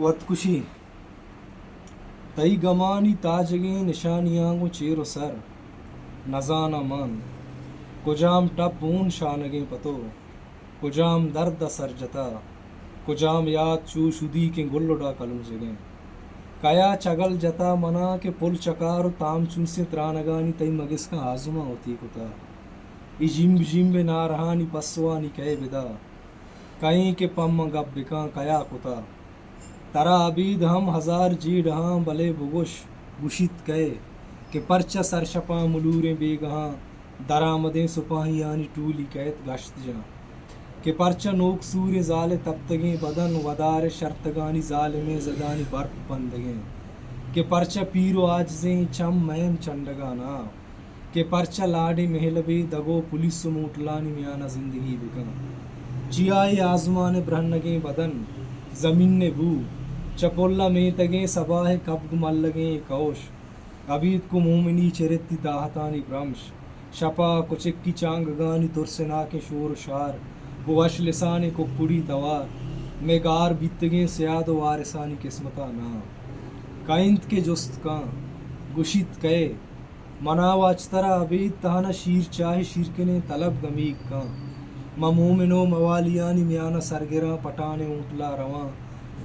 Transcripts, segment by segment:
وتکشی۔ تئی گمانی تاجگیں نشانیاں گوں چیر و سر، نزاناں من کجام ٹپ ہون شانگیں پہ تو، کجام درد ء سر جتا، کجام یات چو شدی کہ گل و ڈا کلمجگیں۔ کیا چگل جتا منا کہ پل چکار و تام چوسیں ترانگانی تئی مگسکاں آزماں وتی کتا۔ ای جمب جمب نارہانی پسوانی کئے بدا، کئیں کہ پمن گپ بکاں کیا کتا۔ ترا ابید ہم ہزار جیڑہاں، بلے بگوش، گوشیت کئے کہ پرچہ سرشپاں ملوریں بیگہاں درآمدیں سپاہیانی ٹولی کئیت گشت جاں، کہ پرچہ نوک سوریں زال ء تپتگیں بدن ودار ء شرتگانی زالمیں زدانی برپ بندگیں، کہ پرچہ پیر و عاجزیں چم مئیم چنڈگاں ناں۔ کہ پرچا لاڈیں مہلبے دگو پولیس و موٹلانی میانا زندگی بکن۔ چیا اے آزمان ء برہنگیں بدن، زمین ء بو، چہ پل ء میتگیں سباہ ء کبگ ملگیں اے کئوش، ابیتک و مومنی چرتی تاہتانی برمش، شپا کچکی چانگگانی ترسناکیں شور و شار و وش لسانیں ککڑی توار، مئے گار بیتگیں سیاد و وارثانی قسمتا ناں۔ کئے انت کہ جست کن، گوشیت کئے؟ منا و اچ ترا ابید تہنا شیر چاہ شیرکنیں طلب گمیگ کن۔ من مومن و موالیانی میانا سرگراں پٹانیں ہوٹلا رواں،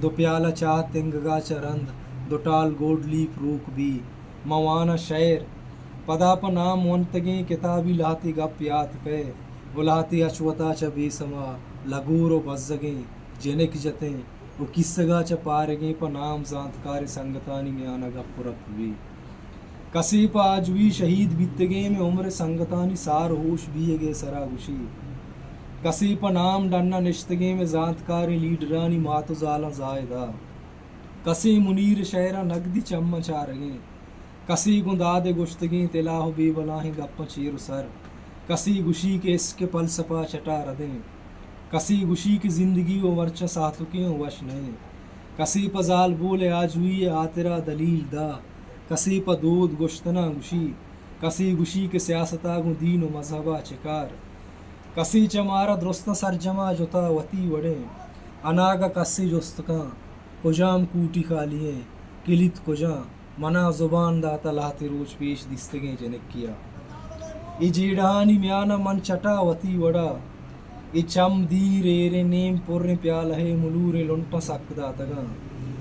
دو پیالہ چاہ تنگگا چہ رند دو ٹال گولڈ لیپ روک بی۔ من واناں شئیر، پدا پہ نام ونتگیں کتابی لہتے گپ یات کئے و لہتے اچ وتا چہ بے سما لگور و بزگیں جنک جتیں و کیسگا چہ پارگیں پہ نام زانتکاریں سنگتانی میانا گپ و رپ بی۔ کسے پہ آجوئی شہید بیتگیں مئے عمر سنگتانی سار ہوش بیئگے سرا گوشی۔ کسے پہ نام ڈنا نشتگیں مئے زانتکاریں لیڈرانی مات و زالاں زاہدا۔ کسے منیر شئیرا نگدی چماں چارگیں۔ کسے گوں داد ء گوشتگیں تلاہ و بے بلاہیں گپاں چیر و سر۔ کسے گوشی کہ عشق ء فلسفہ چٹا ردیں۔ کسے گوشی کہ زندگی و مرچاں ساہتکیں و وش نئیں۔ کسے پہ زالبول ء آجوئی ء ہاترا دلیل دا۔ کسے پہ دود گوشتناں گوشی۔ کسے گوشی کہ سیاستا گوں دین و مذہبا چکار۔ کسے چہ مارا درستاں سرجما جتا وتی وڑیں۔ اناگہ کسے جست کن، کجام کوٹی خالی ایں، کلیت کجا؟ منا زبان داتہ لہتے روچ پیش دیستگیں جنکیا۔ اے جیڑہانی میانا من چٹا وتی وڑا۔ اے چم دیر ایریں نیم پریں پیالہے ملوریں لنٹاں سک داتگاں۔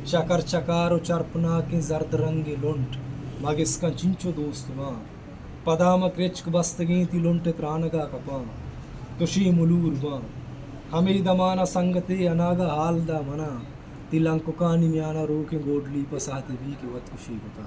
شکر چکار و چرپناکیں زرد رنگیں لنٹ مگسکاں چنچو دوست باں۔ پدا من کرچک بستگیں تی لنٹ ء ترانگا کپاں، تشے ملور باں۔ ہمے دمانا سنگتے اناگہ حال دا منا، تی لنککانی میانا روکیں گوڈلی پہ ساہتے بی کہ وت کشی کتا۔